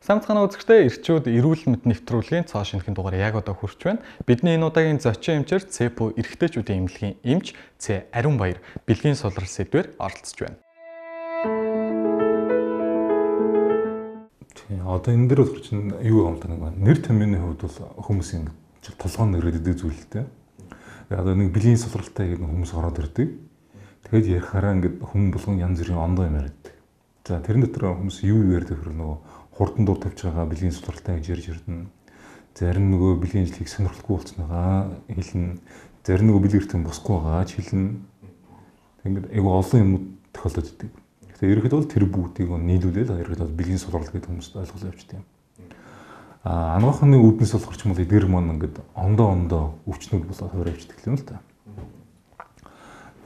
Самцгааны үзэгчдээ эрчүүд эрүүл мэнд нэвтрүүлгийн цоо шинэхэн дугаар яг одоо хүрч байна. Бидний энэ удаагийн зочин эмчээр ЦПУ эрэгтэйчүүдийн эмнэлгийн эмч Ц Ариунбаяр бэлгийн сулрал сэдвээр оролцож байна. Тийм, одоо энэ дээр болохоор чинь юу юм л нэг нэр томьёоны хувьд бол хүмүүсийн толгойн нэрээд идэг зүйл л дээ. Одоо нэг бэлгийн сулралтай гэдэг хүмүүс ороод ирдэг. Тэгээд ярихаараа ингээд хүн болгон янз бүрийн ондоо юм яриад. За тэрэн дотор хүмүүс юу ярьдаг гэхээр нөгөө хурдан дур тавьж байгаа бэлгийн сулралтай гэж ярьж ирдэн. Зарим нөгөө бэлгийн ажлыг сонирхолгүй болцсоноо хэлнэ. Зарим нөгөө бэлэг эртэн босхгүй байгаа ч хэлнэ. Ингээд айгүй олон юмнууд тохиолдод идэг. Тэгэхээр ерөнхийдөө бол тэр бүгдийг нийлүүлээд ерөнхийдөө бол бэлгийн сулрал гэдэг хүмүүст ойлголоо явчихдаг юм. А анагаахны үүднээс болохоор ч юм бол эдгэр маань ингээд ондоо ондоо өвчнүүд болоод хувираа явчихдаг юм л та.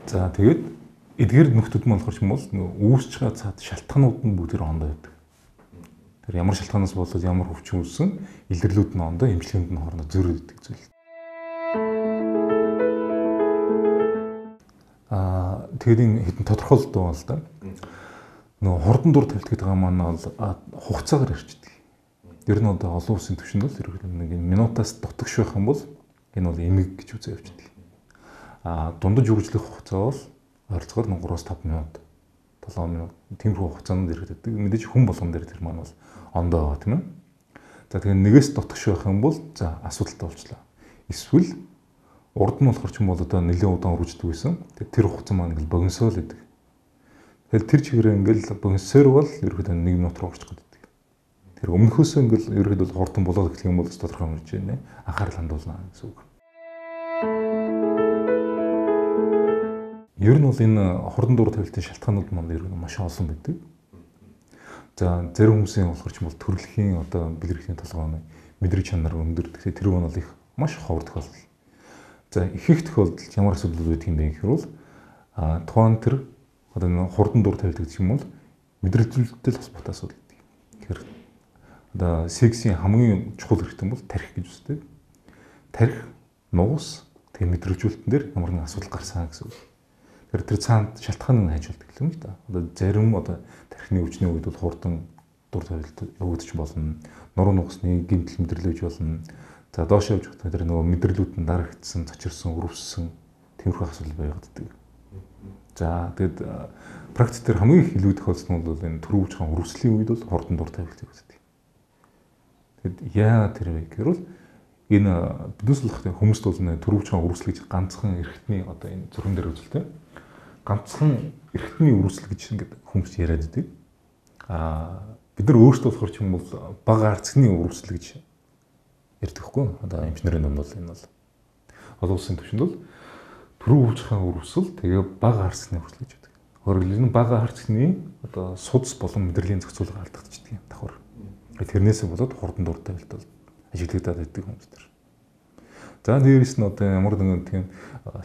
За тэгээд эдгэр нөхдүүд маань болохоор ч юм бол нөгөө үүсч байгаа цаад шалтгаанууд нь бүгдээр ондоо байдаг. Тэр ямар шалтгаанаас болоод ямар өвчин үүссэн илэрлүүд нь ондоо эмчилгээнд нь хоорондоо зөрүүд идэг зүйл. Аа тэгээд энэ хэдэн тодорхойлолт байна л да. Нөгөө хурдан дур тавилт гэдэг байгаа маань бол хугацаагаар ирчдэг. Ер нь одоо олон улсын түвшинд бол ерөнхийдөө нэг минутаас дутагш байх юм бол энэ бол эмэг гэж үзээ явчихдаг. Аа дундаж үргэлжлэх хугацаа бол ойролцоогоор 3-5 минут, 7 минут тиймэрхүү хугацаанд иргэдэг. Мэдээж хүн болгон дээр тэр маань бол ондоо байгаа тийм ээ. За тэгэхээр нэгээс дутагш байх юм бол за асуудалтай болчлаа. Эсвэл урд нь болохоор ч юм бол одоо нэлээд удаан үргэлжлэдэг байсан. Тэр хугацаа маань ингээл богиносоо л байдаг. Тэгэхээр тэр чигээрээ ингээл богиносоор бол ерөнхийдөө 1 минут руу орчих гэдэг. Тэр өмнөхөөсөө ингээл ерөнхийдөө бол хурдан болоод эхлэх юм бол тодорхой хэмжээний анхаарал хандуулна гэсэн үг. Ер нь бол энэ хурдан дур тавилтын шалтгаанууд маань ер нь маш олон байдаг. За зарим хүмүүсийн болохоор ч юм бол төрөлхийн одоо бэлгэхийн толгойн мэдрэг чанар өндөр. Тэгэхээр тэр нь бол их маш ховор тохиолдол. За их их тохиолдолд ямар асуудал байдаг юм бэ гэхээр бол тухайн тэр одоо энэ хурдан дур тавилт гэдэг юм бол мэдрэлзүүлэлттэй холбоотой асуудал гэдэг. Тэгэхээр одоо сексийн хамгийн чухал хэрэгтэй бол тархи гэж үздэг. Тархи, нугас, тэгээ мэдрэлзүүлэлтэн дээр ямар нэгэн асуудал гарсан гэсэн үг. Тэр цаанд шалтгаан нь хайж болдог юм л да. Одоо зарим одоо тархины өвчний үед бол хурдан дур тавилт явагдаж болно. Нуруу нугасны гэмтэл мэдрэлж болно. За доош явж байхдаа тэр нөгөө мэдрэлүүд нь дарагдсан, цочирсан, өрөвссөн тиймэрхүү асуудал байгаад байдаг. За тэгэд практик дээр хамгийн их илүү тохиолдсон нь бол энэ төрөв өвчний өрөвслийн үед бол хурдан дур тавилт явагддаг. Тэгэд яа тэр вэ гэхээр бол энэ биднээс болох хүмүүст бол төрөв өвчний өрөвсөл гэж ганцхан эрхтний одоо энэ зүрхэн дээр үзэлтэй ганцхан эрхтний өрөвсөл гэж ингээд хүмүүс яриад байдаг. Аа бид нар өөрсдөө болохоор ч юм бол бага арцны өрөвсөл гэж ярьдаг хгүй. Одоо эмчнэрийн дунд бол энэ бол олон улсын түвшинд бол төрөв өвчний өрөвсөл тэгээ бага арцны өрөвсөл гэж байдаг. Өөрөөр энэ бага арцны одоо судас болон мэдрэлийн зохицуулга алдагдчихдаг юм давхар. Тэрнээсээ болоод хурдан дур тавилт бол ажиглагдаад байдаг хүмүүс төр. За дээрээс нь одоо ямар нэгэн тийм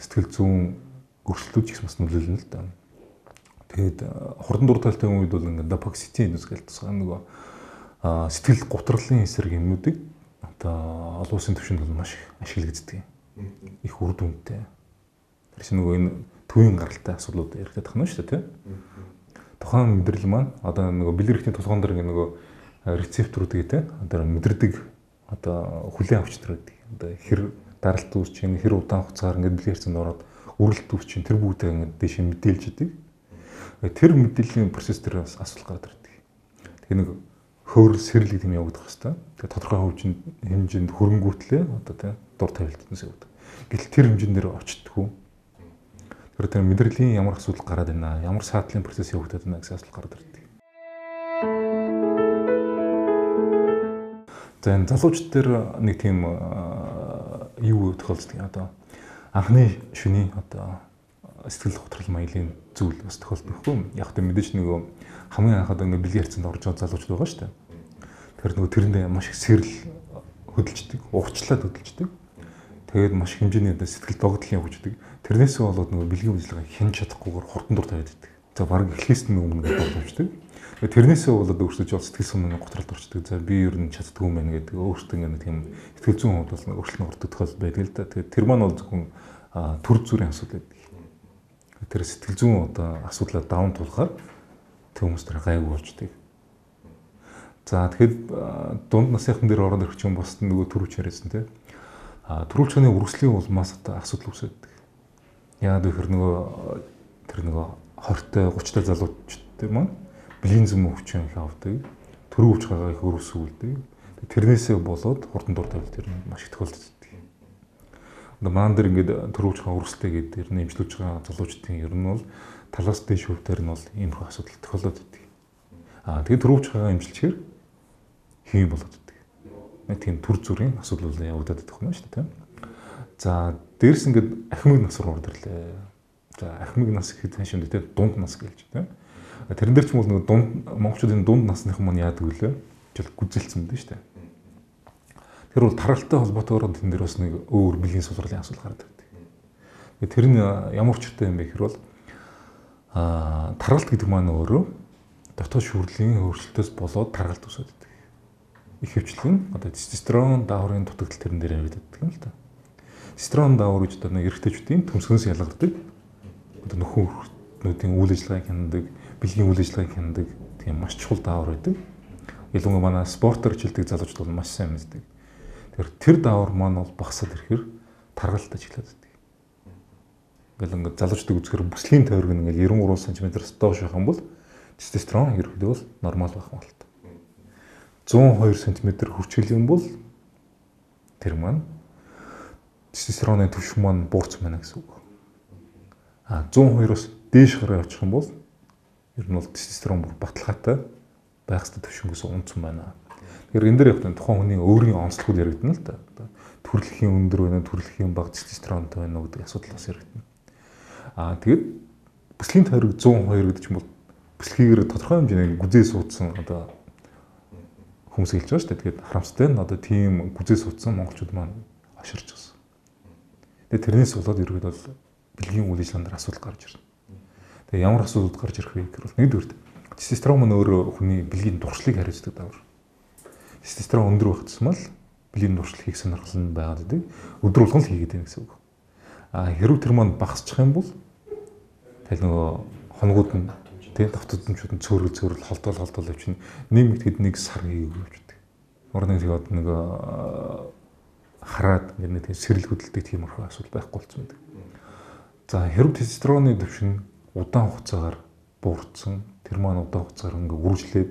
сэтгэл зүйн өрсөлдүүд ч гэсэн бас нөлөөлнө л да. Тэгээд хурдан дур тавилтын үед бол ингээд дапокситин гэж тусгай нөгөө сэтгэл гутралын эсрэг юмнуудыг одоо олон улсын түвшинд бол маш их ашиглагддаг. Их үр дүнтэй. Тэр чинь нөгөө энэ төвийн гаралтай асуудлууд яригдах нь шүү дээ, тийм. Тухайн мэдрэл маань одоо нөгөө бэлэг эрхтний толгоон дээр ингээд нөгөө рецепторууд гэдэг тийм одоо мэдэрдэг одоо хүлээн авч нар гэдэг. Одоо хэр даралт үүсч чинь хэр удаан хугацаар ингээд бэлэг эрхтэнд ороод үрэлт үүсч чинь тэр бүгдээ ингээд дээшээ мэдээлж идэг. Тэр мэдээллийн процесс дээр бас асуудал гараад ирдэг. Тэгэхээр нэг хөөрөл сэрэл гэдэг юм явагдах хэвээр. Тэгээ тодорхой хэмжээнд хөрөнгүүтлээ одоо тийм дур тавилтнаас явдаг. Гэтэл тэр хэмжээнд дээр очтдоггүй. Тэр мэдрэлийн ямар асуудал гараад байна, ямар саадлын процесс явагдаад байна гэсэн асуудал гараад ирдэг. За энэ залуучууд дээр нэг тийм юу тохиолддог одоо анхны шөнийн одоо сэтгэл готрол маягын зүйл бас тохиолддог хгүй. Яг тэ мэдээж нөгөө хамгийн анх одоо ингээ бэлгийн харьцаанд орж байгаа залуучууд байгаа шүү дээ. Тэгэхээр нөгөө тэрэндээ маш их сэрэл хөдөлждөг, урчлаад хөдөлждөг. Тэгээд маш хэмжээний одоо сэтгэл догдлын явагддаг. Тэрнээсээ болоод нөгөө бэлгийн ажиллагаа хянж чадахгүйгээр хурдан дур тавиад идэг. За баг эхлээс нь өмнө дур тавьчихдаг. Тэрнээсээ болоод өөрсдөө жол сэтгэл сумын готролд орчдөг. За би ер нь чаддгүй юм байна гэдэг өөртөө ингээ тийм сэтгэл зүйн хувьд бол өөрчлөлт ордог тохиолдол байдаг л да. Тэгээд тэр маань бол зөвхөн төр зүрийн асуудал байдаг. Тэр сэтгэл зүйн одоо асуудлаа даван туулахаар тэр хүмүүс тэр гайгүй болчдөг. За тэгэхээр дунд насныхан дээр ороод ирэх чинь бас нөгөө төрөвч яриасан тий. Төрөвчний үргэлжлийн улмаас одоо асуудал үүсдэг. Яагаад гэхээр нөгөө тэр нөгөө 20-тай 30-тай залуучууд маань бэлгийн зэм өвчин их авдаг. Төрөв өвч гаргаа их өрөвсүүлдэг. Тэрнээсээ болоод хурдан дур тавилт тэр маш их тохиолддог. Одоо маан дээр ингээд төрөвч ха өрсөлдөй гэдэг ер нь эмчлүүлж байгаа залуучдын ер нь бол талаас дээш хөв дээр нь бол иймэрхүү асуудал тохиолдоод байдаг. Тэгээд төрөвч хагаа эмчилчихээр хийм болоод байдаг. Нэг тийм төр зүрийн асуудал бол явагдаад байдаг юм шүү дээ, тийм. За дээрс ингээд ахмыг нас руу орд ирлээ. За ахмыг нас гэхэд цааш юм дээ, дунд нас гэлж тийм. Тэрэн дээр ч юм бол нөгөө дунд монголчуудын дунд насныхан маань яадаг вүлээ? Жил гүзэлцэн байдаг шүү дээ. Тэр бол таргалтай холбоотойгоор тэн дээр бас нэг өөр бэлгийн сулралын асуудал гардаг. Тэр нь ямар учиртай юм бэ гэхээр бол таргалт гэдэг маань өөрөө дотоод шүрлийн өөрчлөлтөөс болоод таргалт үүсээд байдаг. Их хвчлэн одоо тестостерон дааврын дутагдал тэрэн дээр явагддаг юм л да. Тестостерон даавар гэж одоо нэг эрэгтэйчүүдийн төмсгөнөөс ялгардаг. Одоо нөхөн өрхтнүүдийн үйл ажиллагааг хянадаг, бэлгийн үйл ажиллагааг хянадаг тийм маш чухал даавар байдаг. Ялангуяа манай спортоор хичээлдэг залуучууд бол маш сайн мэддэг. Тэр даавар маань бол багасаад ирэхээр таргалт ажиглаад байдаг. Ингээл ингээд залуучдыг үзэхээр бүслийн тойрог нь ингээл 93 см-аас доош байх юм бол тестостерон ерөнхийдөө бол нормал байх юм бол. 102 см хүрчил юм бол тэр маань тестостероны түвшин маань буурсан байна гэсэн үг. 102-оос дээш гараа явчих юм бол ер нь бол тестостерон бүр баталгаатай байх ёстой түвшингээс унтсан байна. Тэгэхээр энэ дээр яг тухайн хүний өөрийн онцлогууд яригдана л да. Төрөлхийн өндөр байна уу, төрөлхийн бага тестостеронтой байна уу гэдэг асуудал бас яригдана. Тэгээд бүслийн тойрог 102 гэдэг чинь бол бүслэгээр тодорхой хэмжээний гүзээ суудсан одоо хүмүүс хэлж байгаа шүү дээ. Тэгээд харамсалтай нь одоо тийм гүзээ суудсан монголчууд маань оширч байгаа. Тэгээд тэрнээс болоод ерөөдөө бол бэлгийн үйл ажиллагаанд асуудал гарч ирнэ. Тэгээд ямар асуудал гарч ирэх вэ гэхээр бол нэгдүгээрт тестостерон мөн өөрөө хүний бэлгийн дуршлыг хариуцдаг даавар. Тестостерон өндөр байх тусмал бэлгийн дуршил хийх сонирхол нь байгаад байдаг. Өдөр болгон л хийгээд байна гэсэн үг. Хэрвээ тэр маань багасчих юм бол тэгэл нөгөө хоногуд нь тийм давтамжууд нь цөөрөл холдоол явчихна. Нэг мэтгэд нэг сар хийгээгүй явчихдаг. Уран нэг тэгээд нэг хараад ингээд нэг тийм сэрэл хөдөлдөг тиймэрхүү асуудал байхгүй болсон байдаг. За хэрвээ тестостероны түвшин удаан хугацаагаар буурсан, тэр маань удаан хугацаагаар ингээд үргэлжлээд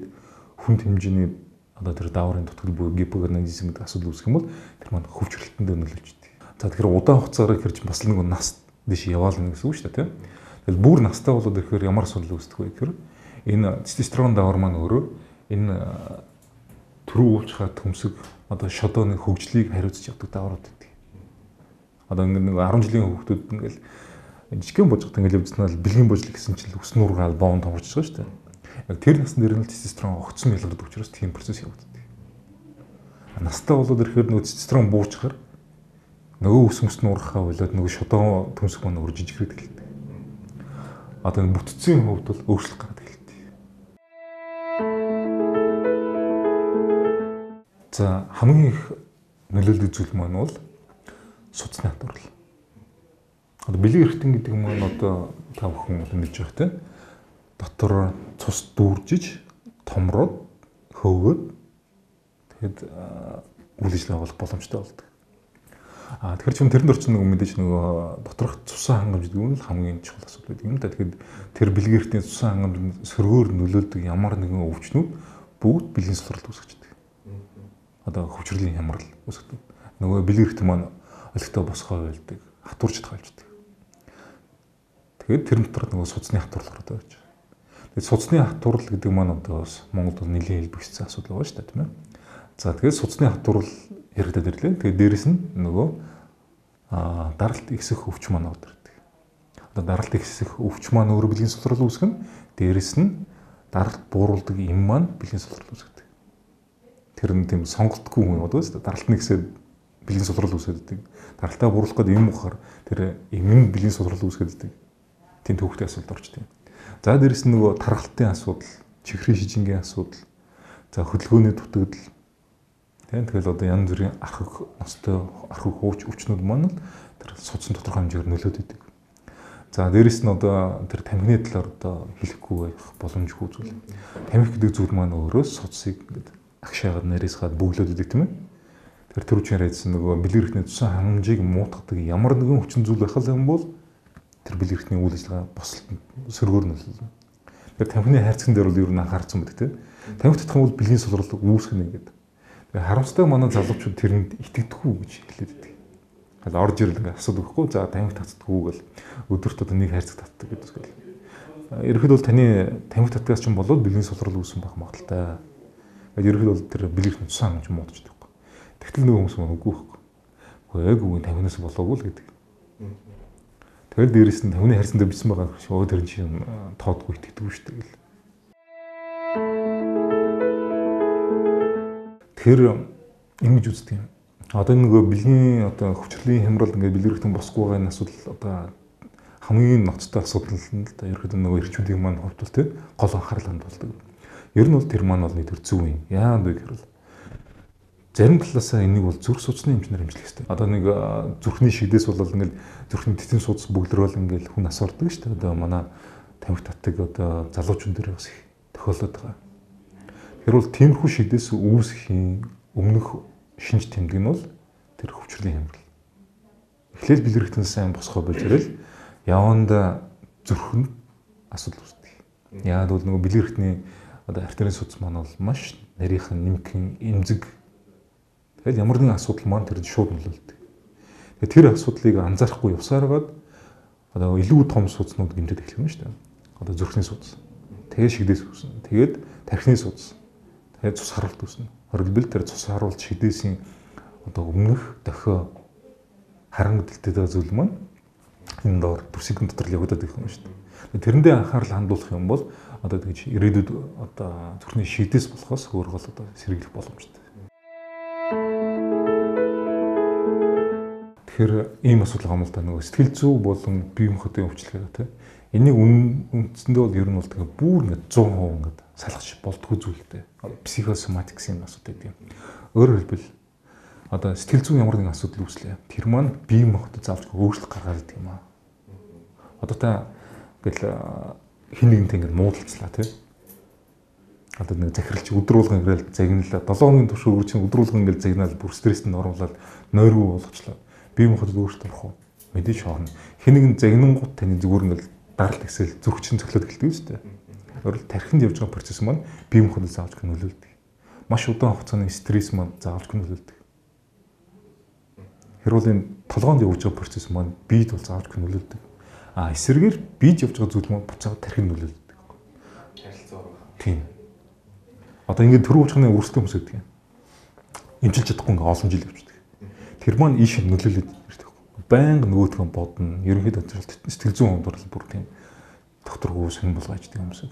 хүнд хэмжээний одоо тэр дааврын дутагдал буюу гипогонадизм гэдэг асуудал үүсэх юм бол тэр маань хөвчрөлтөнд нөлөөлждөг. За тэгэхээр удаан хугацаагаар гэхэр чинь бас л нэг нас дэш яваал нэг гэсэн үг шүү дээ, тийм. Тэгэл бүр настай болоод ирэхээр ямар асуудал үүсдэг вэ гэхээр энэ тестостерон даавар маань өөрөө энэ төрөв уулчхаа төмсөг одоо шодооны хөгжлийг хариуцж явдаг дааврууд байдаг. Одоо ингээд нэг 10 жилийн хүүхдүүд ингээд жижигхэн божигт ингээд явжснаа л бэлгийн божил гэсэн чинь өс нуургаал боон томорч байгаа шүү дээ. Яг тэр насн дээр нь тестостерон огцом ялгардаг учраас тийм процесс явагддаг. Настай болоод ирэхээр нөгөө тестостерон буурчихаар нөгөө өс мөс нуурхаа болоод нөгөө шодоо төмсөг маань өөр жижигрээд эхэлдэг. Одоо энэ бүтцийн хувьд бол өөрчлөлт гараад эхэлдэг. За хамгийн их нөлөөлдөг зүйл маань бол судасны хатуурал. Одоо бэлэг эрхтэн гэдэг маань одоо та бүхэн мэдж байгаа тийм. Дотор цус дүүржиж, томроод, хөөгөөд тэгэхэд үйл ажиллагаа болох боломжтой болдог. Тэгэхээр чинь тэрэн дор чинь нөгөө мэдээж нөгөө доторх цусан хангамж гэдэг нь л хамгийн чухал асуудал байдаг юм да. Тэгэхээр тэр бэлгийн эрхтний цусан хангамж сөргөөр нөлөөлдөг ямар нэгэн өвчнүүд бүгд бэлгийн сулралт үүсгэждэг. Одоо хөвчрлийн хямрал үүсгэдэг. Нөгөө бэлгийн эрхтэн маань олигтой босгоо байлдаг, хатуурч чадах болждаг. Тэгээд тэр дотор нөгөө судасны хатуурлал гардаг байж. Тэгээд судасны хатуурал гэдэг маань одоо бас Монголд бол нэлийн хэлбэгдсэн асуудал байгаа шүү дээ, тийм ээ. За тэгээд судасны хатуурал яригдаад ирлээ. Тэгээд дээрэс нь нөгөө даралт ихсэх өвч маань ордог. Одоо даралт ихсэх өвч маань өөрөө бэлгийн сулрал үүсгэн. Дээрэс нь даралт бууруулдаг юм маань бэлгийн сулрал үүсгэдэг. Тэр нь тийм сонголтгүй хүн яваад байна шүү дээ. Даралт нь ихсээд бэлгийн сулрал үүсгээд байдаг. Даралтаа бууруулах гэдэг юм ухаар тэр юм нь бэлгийн сулрал үүсгээд байдаг. Тийм төвхтэй асуудал орчдөг. За дээрэс нь нөгөө тархалтын асуудал, чихрийн шижингийн асуудал, за хөдөлгөөний дутагдал. Тийм тэгэл одоо янз бүрийн архаг ностой архаг хууч өвчнүүд маань л тэр судсан тодорхой хэмжээгээр нөлөөд идэг. За дээрэс нь одоо тэр тамхины талаар одоо хэлэхгүй байх боломжгүй зүйл. Тамхи гэдэг зүйл маань өөрөө судсыг ингээд Агшаагаад нарийсгаад бөглөөд идэг тийм ээ. Тэр төр үчийн яриадсан нөгөө бэлэг эрхтний цусан хангамжийг муутгадаг ямар нэгэн хүчин зүйл байх юм бол тэр бэлэг эрхтний үйл ажиллагаа босолтод сөргөөр нөлөөлнө. Тэр тамхины хайрцаган дээр бол ер нь анхаарсан байдаг тийм. Тамхи татах юм бол бэлгийн сулрал үүсгэнэ гэдэг. Тэгээ харамсалтай манай залуучууд тэрэнд итгэдэггүй гэж хэлээд байдаг. Хал орж ирэл ингээ асуудаг байхгүй. За тамхи татдаггүй гэл өдөрт одоо нэг хайрцаг татдаг гэдэг зүйл. Ерөнхийдөө бол таны тамхи татдагаас ч юм болоод бэлгийн сулрал үүсэн байх магадaltaй. Тэгээд ерөнхийдөө бол тэр бэлгийн цусан хангамж муудчихдаг байхгүй. Тэгтэл нөгөө хүмүүс маань үгүй байхгүй. Үгүй яг үгүй тамхинаас болоогүй л гэдэг. Тэгэл дээрэс нь тамхины хайрцан дээр бичсэн байгаа шүү. Өө тэр чинь тоодгүй итгэдэггүй шүү дээ гэл. Тэгэхээр ингэж үздэг юм. Одоо нөгөө бэлгийн одоо хөвчрлийн хямрал ингээд бэлэг эрхтэн босгүй байгаа энэ асуудал одоо хамгийн ноцтой асуудал нь л да ерөөхдөө нөгөө эрчүүдийн маань хувьд бол тийм гол анхаарал хандуулдаг. Ер нь бол тэр маань бол нэг төр зөв юм. Яагаад вэ гэхээр зарим талаасаа энийг бол зүрх судасны эмчнэр эмчлэх хэрэгтэй. Одоо нэг зүрхний шигдээс болол ингээл зүрхний тэтэн судас бөглөрөөл ингээл хүн асуурдаг шүү дээ. Одоо манай тамхи татдаг одоо залуучууд дээр бас их тохиолдод байгаа. Тэр бол тиймэрхүү шигдээс үүсэхийн өмнөх шинж тэмдэг нь бол тэр хөвчрлийн хямрал. Эхлээл бэлэг эрхтэн сайн босгоо болж ирэл яванда зүрхэнд асуудал үүсдэг. Яагаад бол нөгөө бэлэг эрхтний одоо артерийн судас маань бол маш нарийнхан, нэмхэн, эмзэг. Тэгэл ямар нэгэн асуудал маань тэрэнд шууд нөлөөлдөг. Тэгэхээр тэр асуудлыг анзаарахгүй явсараад одоо илүү том судснууд гэмтээд эхлэх юм шүү дээ. Одоо зүрхний судас. Тэгээд шигдээс үүснэ. Тэгээд тархины судас. Тэгээд цус харуулт үүснэ. Хоригдбэл тэр цус харуулт шигдээсийн одоо өмнөх дохио харан дэлтэй байгаа зүйл маань энэ доор дүрсийн дотор л явагдаад их юм шүү дээ. Тэрэндээ анхаарал хандуулах юм бол одоо тэгж ирээдүйд одоо зүрхний шигдээс болохоос өөр гол одоо сэргийлэх боломжтой. Тэгэхээр ийм асуудал байгаа юм л да нөгөө сэтгэл зүй болон бие махбодын өвчлөл гэдэг тийм. Энийг үндсэндээ бол ер нь бол тэгээ бүр ингээд 100% ингээд салгаж болдгоо зүйлтэй. Психосоматикс юм асуудал гэдэг юм. Өөрөөр хэлбэл одоо сэтгэл зүйн ямар нэгэн асуудал үүслээ. Тэр маань бие махбодод заавал өөрчлөлт гаргаад ирдэг юм аа. Одоо та ингээл хин нэгэнтэй ингээд муудалцлаа тийм. Одоо нэг захиралч өдөр болгон ингээл загналаа. 7 хоногийн турш өөр чинь өдөр болгон ингээл загнаал бүр стресст нь оруулаад нойргүй болгочлаа. Бие махбодод өөрчлөлт орох уу? Мэдээж орно. Хин нэгэн загнангууд таны зүгээр ингээл даралт ихсэл зүрх чинь цоглоод эхэлдэг шүү дээ. Өөрөлд тархинд явж байгаа процесс маань бие махбодод заавал нөлөөлдөг. Маш удаан хугацааны стресс маань заавал нөлөөлдөг. Хэрвээ энэ толгоонд явж байгаа процесс маань биед бол заавал нөлөөлдөг. А эсрэгээр биед явж байгаа зүйл маань буцаад тархинд нөлөөлдөг. Харилцаа байна. Тийм. Одоо ингээд төрийн уучхны өрсөлдөөн хүмүүс гэдэг юм. Эмчилж чадахгүй ингээд олон жил явждаг. Тэр маань ийш нөлөөлөд ирдэг. Байнга нөгөөдгөө бодно. Ерөнхийдөө сэтгэл зүйн хувьд бол бүр тийм докторгүй сонин болгоождаг юм шиг.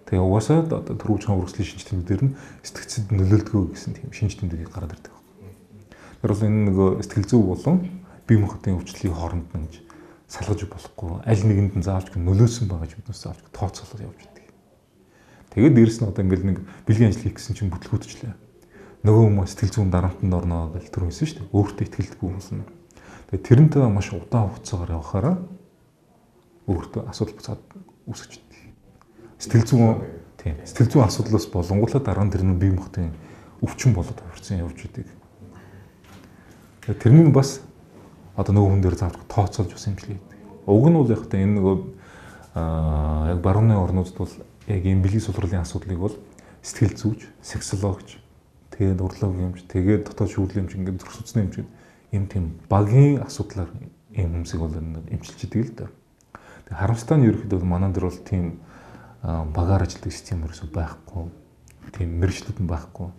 Тэгээ угаасаа одоо төрийн уучхны өрсөлийн шинж тэмдэг дээр нь сэтгцэд нөлөөлдгөө гэсэн тийм шинж тэмдгийг гараад ирдэг. Тэр бол энэ нөгөө сэтгэл зүй болон бие махбодын өвчлөлийн хооронд нь гэж салгаж болохгүй аль нэгэнд нь заавч нөлөөсөн байгаа гэж биднээс заавч тооцоолол явж байдаг. Тэгээд дээрэс нь одоо ингээл нэг бэлгийн ажил хийх гэсэн чинь бүтлгүүтчлээ. Нөгөө хүмүүс сэтгэл зүйн дарамтанд орно гэж түр хэлсэн шүү дээ. Өөртөө итгэлгүй болно. Тэгээд тэрнтэй маш удаан хугацаагаар явахаараа өөртөө асуудал буцаад үүсгэж байдаг. Сэтгэл зүйн тийм сэтгэл зүйн асуудлаас болонгуулаа дараа нь тэр нь бие махбодын өвчин болоод хувирсан явж байдаг. Тэрний бас одоо нөгөө хүн дээр заавал тооцоолж бас эмчлэг хийдэг. Уг нь бол яг та энэ нөгөө яг барууны орнуудад бол яг ийм бэлгийн сулралын асуудлыг бол сэтгэл зүйч, сексологч, тэгээд урологийн эмч, тэгээд дотоод шүүрлийн эмч, ингээд зүрх судасны эмч гэдэг ийм тийм багийн асуудлаар ийм хүмүүсийг бол эмчилж идэг л дээ. Тэгээд харамсалтай нь ерөнхийдөө манай дээр бол тийм багаар ажилладаг систем ерөөсөө байхгүй. Тийм мэргэжлүүд нь байхгүй.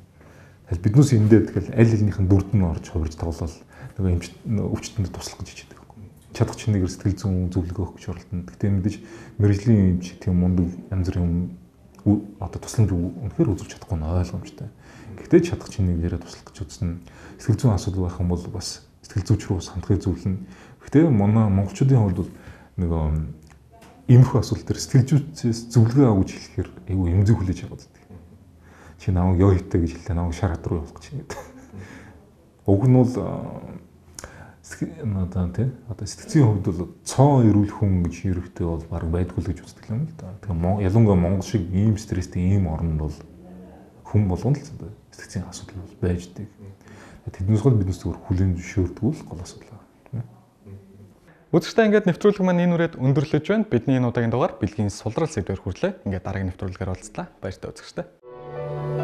Тэгэл биднээс эндээ тэгэл аль алийнхын дүрд нь орж хувирж тоглол нөгөө эмч өвчтөнд туслах гэж хичээдэг байхгүй. Чадах чинь нэгээр сэтгэл зүйн зөвлөгөө өгөх гэж оролдоно. Гэтэ мэдээж мэргэжлийн эмч тийм мундаг янз бүрийн одоо тусламж үнэхээр үзүүлж чадахгүй нь ойлгомжтой. Гэхдээ чадах чинь нэгээрээ туслах гэж үзнэ. Сэтгэл зүйн асуудал байх юм бол бас сэтгэл зүйч рүү хандахыг зөвлөнө. Гэтэ манай монголчуудын хувьд бол нөгөө иймэрхүү асуудал төр сэтгэл зүйчээс зөвлөгөө авах гэж хэлэхээр айгүй эмзэг хүлээж аваад байдаг. Чи намайг ёо хийтэй гэж хэллээ, намайг шар хат руу явуулах гэж гэдэг. Уг нь бол одоо тий одоо сэтгцийн хувьд бол цоо эрүүл хүн гэж ерөөхдөө бол баг байдгүй л гэж үздэг юм л да. Тэгээ ялангуяа Монгол шиг ийм стресстэй ийм оронд бол Хүн болгоно л сэтгцийн асуудал бол байж дэг. Тэднээс гол биднес зүгээр хүлээн зөвшөөрдөг л гол асуудал байна. Үзэгчдээ ингээд нэвтрүүлэг маань энэ үрээд өндөрлөж байна. Бидний энэ удаагийн дугаар бэлгийн сулрал сэдвээр хүрэлээ. Ингээд дараагийн нэвтрүүлгээр уулзлаа. Баяртай үзэгчдээ.